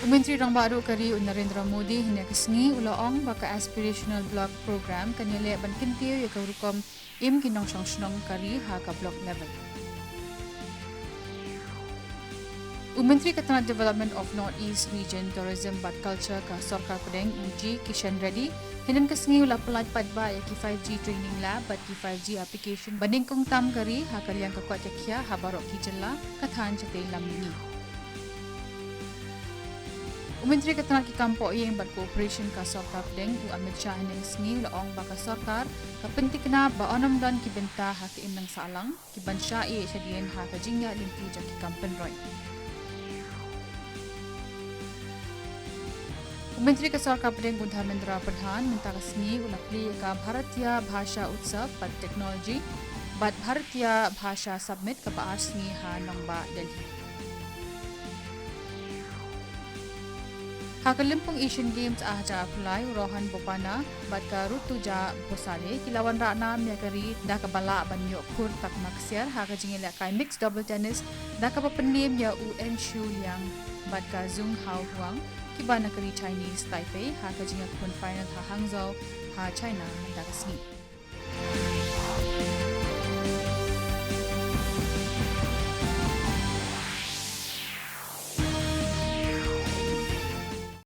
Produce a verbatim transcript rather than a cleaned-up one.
U Myntri Rangbah Duh ka ri u Narendra Modi hynne ka sngi u la ong ba ka Aspirational Block Programme kan ïaleh ban kyntiew ïa ka rukom im ki nongshong shnong ka ri ha ka block level. U Myntri ka tnad Development of North East Region, Tourism bad Culture ka Sorkar Pdeng, u G Kishan Reddy, hynne ka sngi u la pyllait paidbah ïa ki five G Training Lab bad ki five G application ba nyngkong tam ka ri ha ka liang ka koit ka khiah ha baroh ki jylla, ka thaiñ shatei lam mihngi. U Myntri ka tnad ki kam pohïing bad cooperation ka Sorkar Pdeng, u Amit Shah, hynne ka sngi u la ong ba ka sorkar ka pynthikna ba yn ym don ki bynta ha ka imlang sahlang ki ban shah ïeh shadien ha ka jingïaid lynti jong ki kam pynroi. U Myntri ka Sorkar Pdeng, u Dharmendra Pradhan, mynta ka sngi u la plie ïa ka Bharatiya Bhasha Utsav bad Technology bad Bharatiya Bhasha Summit kaba ar sngi ha Nongbah, Delhi. Ha ka lympung Asian Games arhajar arphew lai, u Rohan Bopanna bad ka Rutuja Bhonsale ki la wanrah nam ïa ka ri da kaba lah ban ïoh khur takma ksiar ha ka jingïalehkai mixed double tennis, da kaba pynliem ïa u Enshu Liang bad ka Zhong Hao Huang kiba na ka ri Chinese Taipei ha ka jingïakhun final ha Hangzhou ha China mynta ka sngi.